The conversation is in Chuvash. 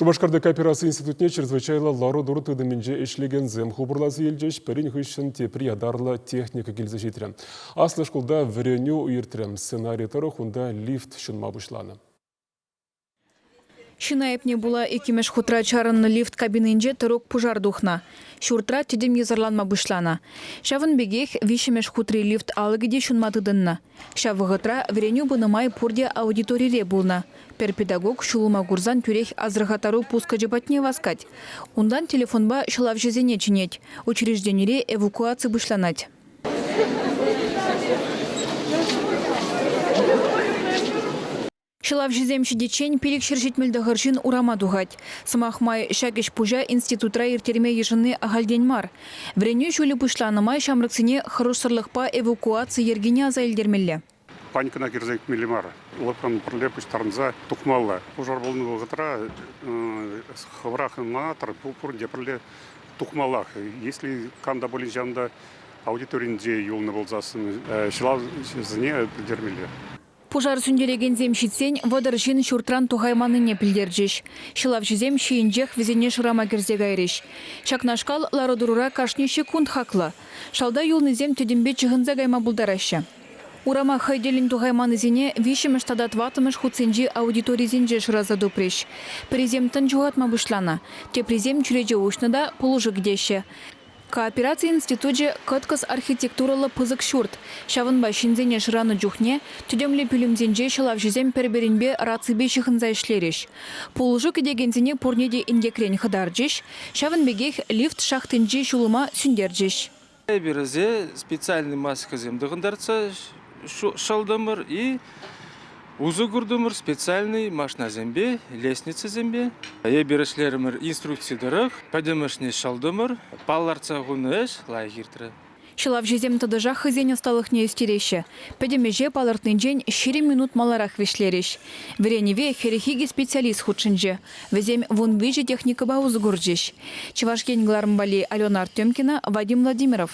Шупашкарти коопераци институтне чрезвычайлӑ лару-тӑру тытӑмӗнче ӗҫлекенсем хупӑрласа илчӗҫ, пӗрин хыҫҫӑн тепри ятарлӑ техника килсе ҫитрӗ. Аслӑ шкулта вӗренӳ иртрӗ. Сценари тӑрӑх унта лифт ҫунма пуҫланӑ. Ҫын айӑпне пула иккӗмӗш хутра чарӑннӑ лифт кабининче тӑрук пушар тухнӑ. Ҫуртра тӗтӗм йӑсӑрланма пуҫланӑ. Ҫавӑн пекех виҫҫӗмӗш хутри лифт алӑкӗ те ҫунма тытӑннӑ. Ҫав вӑхӑтра вӗренӳ пынӑ май пурте аудиторире пулнӑ. Пӗр педагог ҫулӑма курсан тӳрех асӑрхаттару пускӑчӗ патне васкать. Унтан телефонпа ҫӑлавҫӑсене чӗнет. Учрежденире эвакуаци пуҫланать. Ҫӑлавҫӑсем ҫитиччен 579 ҫын урама тухать. Сӑмах май, ҫак ӗҫ-пуҫа институтра ирттерме йышӑнни ахальтен мар. Вӗренӳ ҫулӗ пуҫланӑ май ҫамрӑксене хӑрушсӑрлӑхпа эвакуаци йӗркине аса илтермелле. Паникӑна кӗрсе ӳкмелле мар. Лӑпкӑн пӗрле пуҫтарӑнса тухмалла. Пушар пулнӑ вӑхӑтра хӑвӑрах ӑнланатӑр, пурин те пӗрле тухмаллах. Если кам та пулин ҫавӑнта аудиторинче юлнӑ пулсассӑн ҫӑлавҫӑсене пӗлтермелле. Пушар сӳнтерекенсем ҫитсен 30 ҫын ҫуртран тухайманнине пӗлтерчӗҫ. Ҫӑлавҫӑсем ҫийӗнчех вӗсене шырама кӗрсе кайрӗҫ. Ҫакнашкал лару-тӑрура кашни ҫеккунт хаклӑ. Шалта юлнисем тӗтӗмпе чыхӑнса кайма пултараҫҫӗ. Урама хӑй тӗллӗн тухайманнисене виҫҫӗмӗш тата тӑваттӑмӗш хутсенчи аудиторисенче шыраса тупрӗҫ. Пӗрисем тӑн ҫухатма пуҫланӑ, теприсем чӳрече уҫнӑ та пулӑшу кӗтеҫҫӗ. Коопераци институчӗ кӑткӑс архитектурӑллӑ пысӑк ҫурт. Ҫавӑнпа ҫынсене шыранӑ чухне тӗтӗмлӗ пӳлӗмсенче ҫӑлавҫӑсем пӗр-пӗринпе раципе ҫыхӑнса ӗҫлерӗҫ. Пулӑшу кӗтекенсене пурне те инкекрен хӑтарчӗҫ, ҫавӑн пекех лифт шахтинчи ҫулӑма сӳнтерчӗҫ. Эпир ӗҫе специальный маскӑсем тӑхӑнтартса шӑлтӑмӑр и Усӑ куртӑмӑр специальнӑй машинасемпе, лестницӑсемпе. Эпир ӗҫлерӗмӗр инструкци тӑрӑх, пӗтӗмӗшне ҫӑлтӑмӑр. Палӑртса хунӑ ӗҫ лайӑх иртрӗ. Ҫӑлавҫӑсем тӑтӑшах хӑйсен ӑсталӑхне ӳстереҫҫӗ. Пӗтӗм ӗҫе палӑртнинчен 20 минут маларах вӗҫлерӗҫ. Вӗренӗве 42 специалист хутшӑнчӗ. Вӗсем 13 техникӑпа усӑ курчӗҫ. Чӑваш Ен кӑларӑм валли Алена Артемкина, Вадим Владимиров.